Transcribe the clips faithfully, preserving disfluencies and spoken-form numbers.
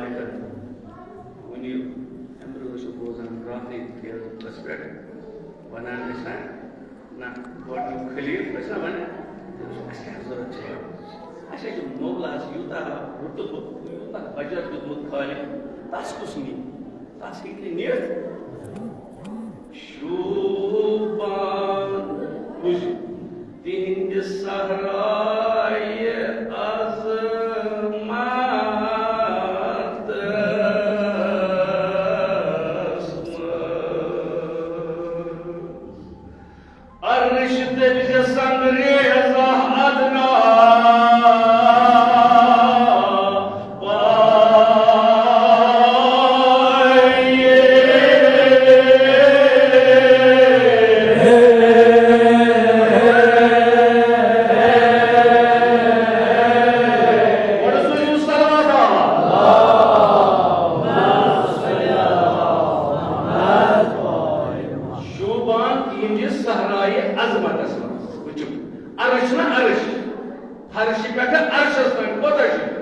وٕنہِ امہِ برونٛہہ ٲسِو بوزان راتھٕے فیسبُکَس پٮ۪ٹھ وَنان ٲسۍ نا، نہ، گۄڈٕنیُک خلیٖل ٲسۍ نا وَنان، اَسہِ کیٛاہ ضوٚرَتھ چھِ؟ اَسہِ چھِ مۄغلَس یوٗتاہ رُتبہٕ، یوٗتاہ بجٹ دیُتمُت خالق، تَس کُس نِیہِ؟ تَس ہیٚکہِ نہٕ نِتھ۔ شوٗبان وٕچھ تِہنٛدِ صحرایہِ عظمتس منٛز۔ عرش دٔپۍ زِ سنگریزا ادنا۔ شوٗبان تِہنٛدِ صحرایہِ عظمتس منٛز۔ وٕچھِو، عرش نہ عرش، فرشہِ پٮ۪ٹھٕ عرشس تام کوٗتاہ چھُ؟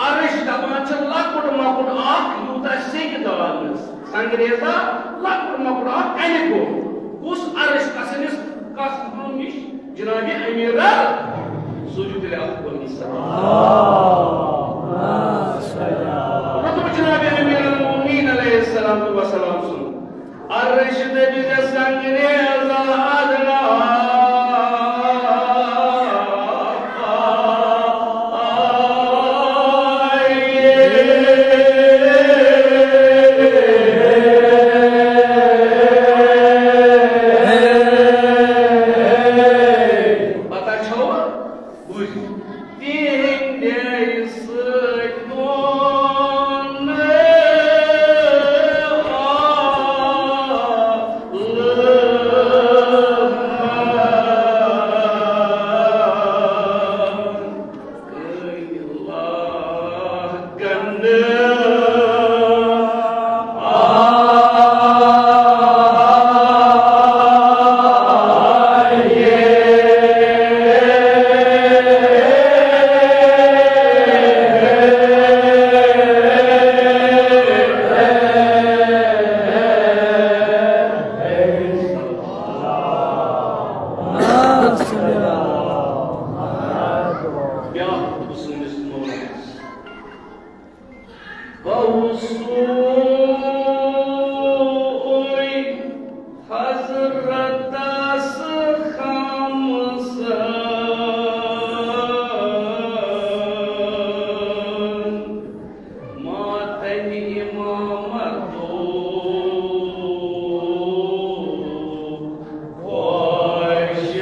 عرش دپان چھِ لۄکُٹ مۄکُٹ اکھ، یوٗتاہ سیٚکہِ دال نہٕ۔ سنگریزا لۄکُٹ مۄکُٹ اکھ کنہِ گوٚو۔ کُس عرش کسنِس، کس نِش؟ جناب امیر سوٗزِو تیٚلہِ اکھ قومی سلام۔ مطلب جناب امیر المومنین علیہ السلام و سلام سُنٛد۔ عرش دٔپۍ زِ سنگریزا ادنا۔ پتہ چھو؟ بوٗزِو۔ تِہنٛدے سۭتۍ ووٚن اللہ گنڈٕ۔ بیٛاکھ حُکم سٲنِس مولویَس۔ بہٕ اوسُے حضرتس خمسن ماتن امامتو خوش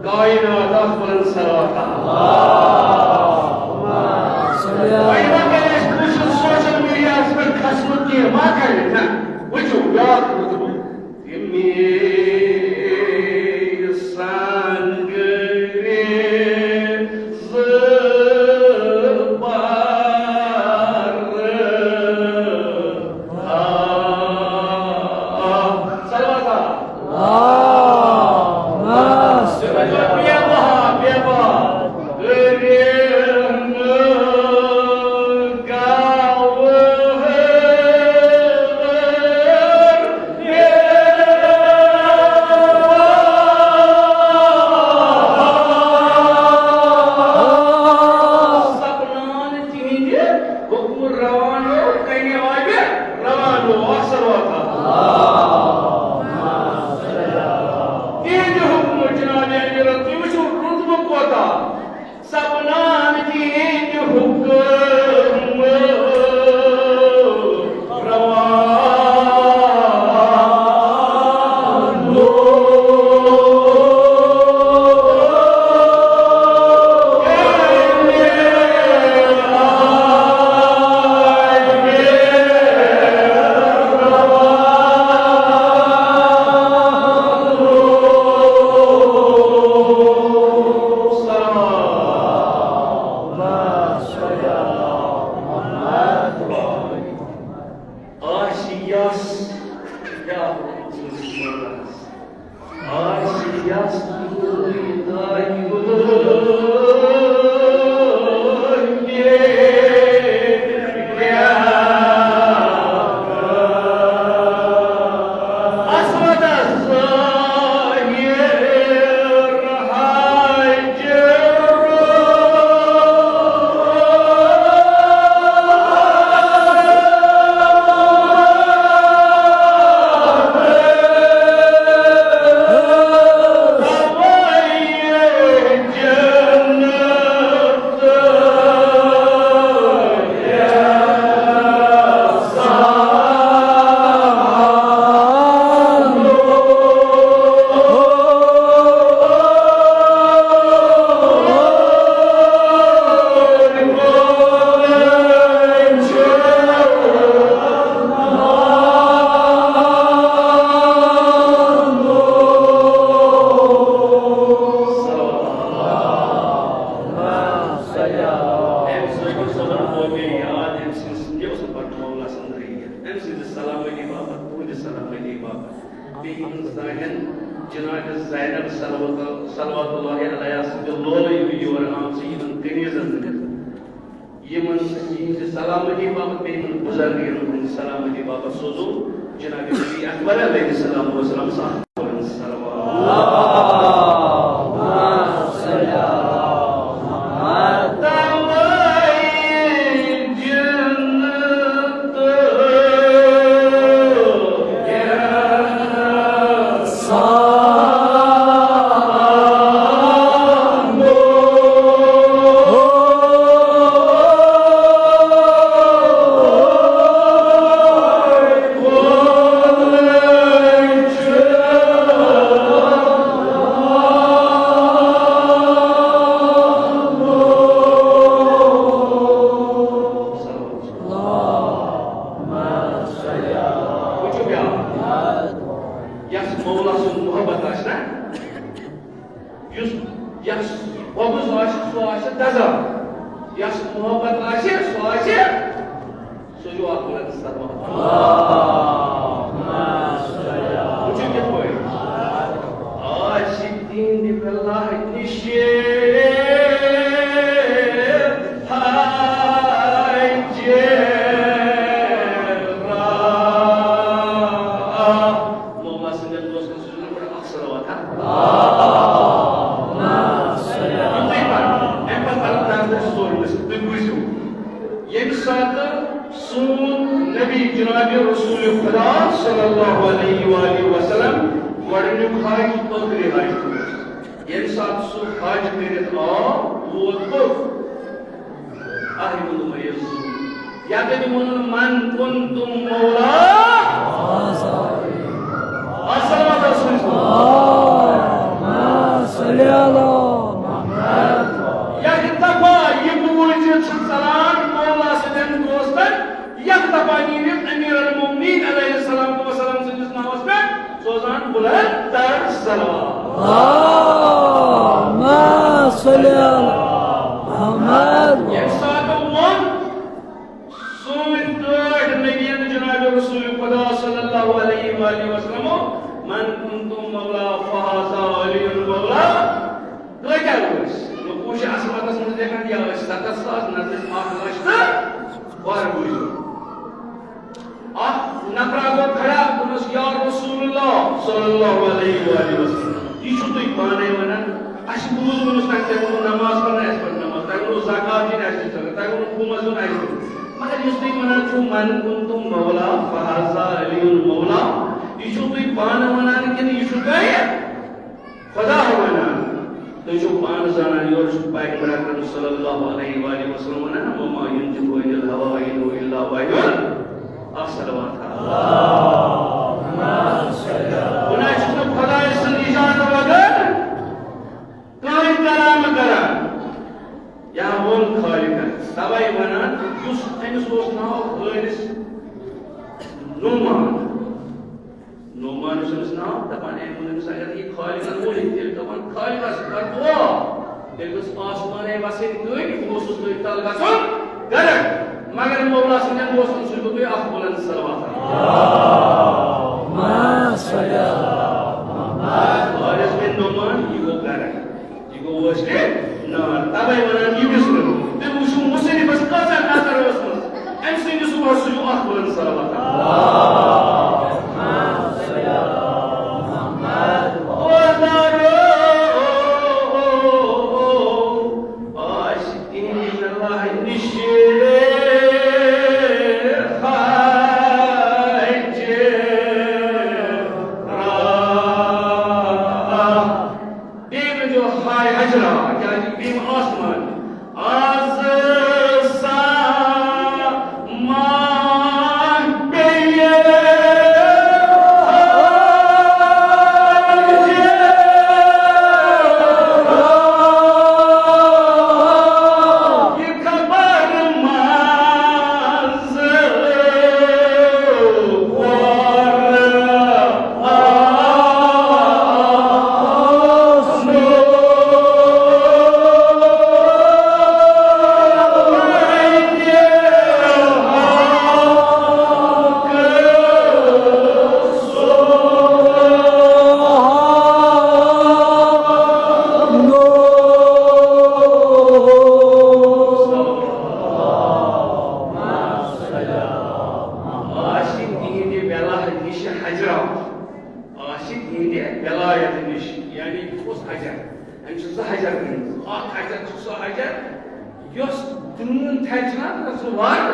کائنات، اَتھ بُلند صلوات۔ وۄنۍ ما کَرِ اَسہِ کوٗشِش سوشل میڈیاہَس پٮ۪ٹھ کھسنُک کینٛہہ، ما کَرِ، نہ۔ وٕچھِو، بیٛاکھ رُتبہٕ۔ تِمی سنگرِ زٕ پَرٕ۔ آ، آ، صلوات۔ سپنان تِہنٛدِ حُکمہٕ روانو کنہِ آبہِ روانو۔ اکھ صلوات۔ تِہنٛدِ حُکمہٕ جناب امیٖرن، تُہۍ وٕچھِو رُتبہٕ کوتاہ۔ سپنان تِہنٛدِ حُکمہٕ روانو۔ آسہِ یَس، یا آسہِ یَس، أمۍ سٕنٛز سلامتی باپتھ، تُہٕنٛدِ سلامتی باپتھ۔ بیٚیہِ یِمن زنٮ۪ن جناب زینب صلوات، صلوات اللہ علیہا سٕنٛدِ لولہٕ یِم یور آمژٕ یِمن کنیزن دِتھ۔ یِمن یِہنٛزِ سلامتی باپتھ، بیٚیہِ یِمن بُزرگن ہٕنٛزِ سلامتی باپتھ سوزو جناب نبی اکبر علیہ السلام والسلام صاحب صلوات۔ وٕچھِو بیٛاکھ، یَس مولا سُنٛد محبت آسہِ نا، یُس، یَس بغض آسہِ، سُہ آسہِ دَزان۔ یَس محبت آسہِ، سُہ آسہِ، سُہ چھُ اَکھ بُلند صلوات۔ وٕچھِو کِتھ پٲٹھۍ۔ آسہِ تِہِنٛدِ بِلہٕ نِش حاجرہ۔ مولا سٕنٛدٮ۪ن دوستن سۭتۍ چھُ گۄڈٕ اکھ صلوات، ہا؟ یِتھَے پٲٹھۍ، اَمہِ پتہٕ پرن نظر سورُے گژھِ، تُہۍ بوٗزِو۔ ییٚمہِ ساتہٕ سون نبی جناب رسول خدا صلی اللہ علیہ وآلہ وسلم گۄڈٕنیُک حج، ٲخری حج کوٚر، ییٚمہِ ساتہٕ سُہ حج کٔرِتھ آو، ووت کوٚت؟ آہہِ ووٚنُن مےٚ یہِ زُو۔ یَتھ أمۍ ووٚنُن، "من کنتم مولا؟" اَصٕل وَتھ ٲس وٕنہِ۔ صلی علی محمد۔ یک دفعہ یہ بوٗزِتھ چھُ ژلان مولا سٕنٛدٮ۪ن دوستن، یک دفعہ نیٖرِتھ امیر المومنین علیہ الصلوۃ والسلام سٕنٛدِس ناوس پٮ۪ٹھ سوزان بلند تر صلوات۔ اللہم صلی علی محمد۔ ییٚمہِ ساتہٕ ووٚن سٲنۍ ٹٲٹھۍ نبیَن جناب رسول خدا صلی اللہ علیہ وآلہ وسلم، "من کنتم مولا فہذا علی مولا"۔ کۭتیٛاہ ٲسۍ؟ نہ پوٗچھ عصمتس منٛز لیکھان، یا ٲسۍ ستتھ ساس، نتہٕ ٲسۍ اکھ لچھ تہٕ بہہ بوٗزِو۔ اکھ نفرا گوٚو کھڑا، دوٚپنس، "یا رسول اللہ صلی اللہ علیہ وآلہ وسلم، یہِ چھُو تُہۍ پانے ونان؟ اَسہِ بوٗز وُنیُس تام تۄہہِ ووٚنوٕ نماز پرنۍ، اَسہِ پٔر نماز، تۄہہِ ووٚنوٕ زکات دِنۍ، اَسہِ دِژ زکات، تۄہہِ ووٚنوٕ خُمس دیُن، اَسہِ دیُت۔ مگر یُس تُہۍ ونان چھِو، 'من کنتم مولا فہذا علی مولا'، یہِ چھِو تُہۍ پانہٕ ونان کِنہٕ یہِ چھُو تۄہہِ خدا ونان؟" تُہۍ چھِو پانہٕ زانان، یورٕ چھُ پیغمبر اکرم صلی اللہ علیہ وآلہ وسلم ونان، "وما ينطق عن الهوى إن هو إلا وحي"۔ اکھ صلوات۔ گوٚو نہ، یہِ چھُنہٕ خدایہِ سٕنٛدِ اجازتہٕ بغٲر کٕہٕنۍ کلام کران۔ یا ووٚن خالقن، توے ونان، یُس أمِس اوس ناو حٲرث نعمان۔ نعمان اوس أمِس ناو، دپان، "اے، ووٚن أمِس، اگر یہِ خالقن ووٚن، تیٚلہِ دپان خالقس کر دعا، تیٚلہِ گٔژھ آسمانے وسٕنۍ کٔنۍ، بہٕ گوٚژھُس تٔتھۍ تل گژھُن گرک۔" مگر مولا سٕنٛدٮ۪ن دوستن سۭتۍ گوٚو تُہۍ اکھ بلند صلوات۔ حارث بن نعمان، یہِ گوٚو گرک۔ یہِ گوٚو وٲسِتھ نار۔ توے ونان یہِ بِسمہِ۔ تُہۍ وٕچھِو مُصنِفس کۭژاہ نظر ٲسمٕژ۔ أمۍ سٕنٛدِ صُبحس سُہ چھُ اکھ بلند صلوات۔ آسہِ تِہِنٛدِ لہہِ نِش ہجرا۔ بیٚیہِ ؤنۍزیو ہاے ہجرا، کیٛازِ بیٚیہِ آسمان۔ از سماع بیٚیہِ یہِ خبر منٛز آسہِ تِہِنٛدِ وٮ۪لایت نِش ہجرا۔ آسہِ تِہِنٛدِ وٮ۪لایت نِش، یعنی کُس ہجر؟ أمۍ چھِ زٕ ہجر گٔمٕتۍ۔ اکھ ہجر چھُ سُہ ہجر یۄس درٛٲن تھرِ چھِنہ آسان، سُہ وَر،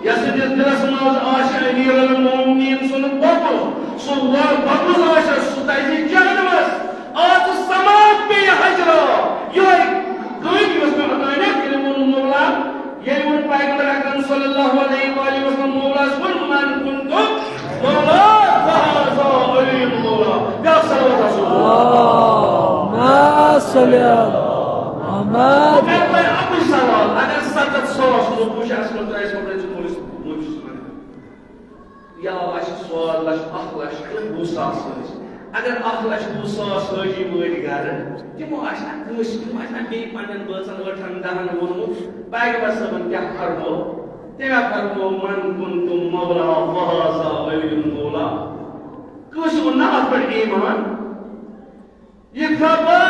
یَتھ سٕنٛدِس دِلَس منٛز آسہِ أمیٖر المومنیٖن سُنٛد بۄکُل، سُہ وَر بۄکُل آسٮ۪س، سُہ دَزِ جہنمَس۔ آز سماعت پیٚیہِ ہجرا، یِہوٚے کٲنۍ یۄس مےٚ اوٚتانٮ۪تھ ییٚلہِ ووٚن مولا، ییٚلہِ ووٚن پیغمبر اکرم صلی اللہ علیہ وآلہ وسلم، مولاہَس ووٚن، "من کنتم مولا فہذا علی مولا"۔ بیٛاکھ صلوات آسو۔ اللہم صل علی محمد۔ مےٚ کوٚر اَکُے سوال، اگر ستتھ ساس لوٗکھ وٕچھِ اَسہِ منٛز تۄہہِ ٲسۍ وۄنۍ مُجرِم۔ یا آسہِ سواد لچھ، اکھ لچھ تہٕ وُہ ساس حٲجی۔ اگر اکھ لچھ وُہ ساس حٲجی وٲتۍ گرٕ، تِمو آسہِ نہ کٲنٛسہِ، تِمو آسہِ نہ بیٚیہِ پننٮ۪ن بٲژن ٲٹھن دہن ووٚنمُت، پیغمبر صٲبن کیٛاہ فرموو؟ تٔمۍ ہا فرموو، "من کنتم مولا فہذا علی مولا۔" کٲنٛسہِ اوٚن نہ اتھ پٮ۪ٹھ ایمان؟ یہِ خبر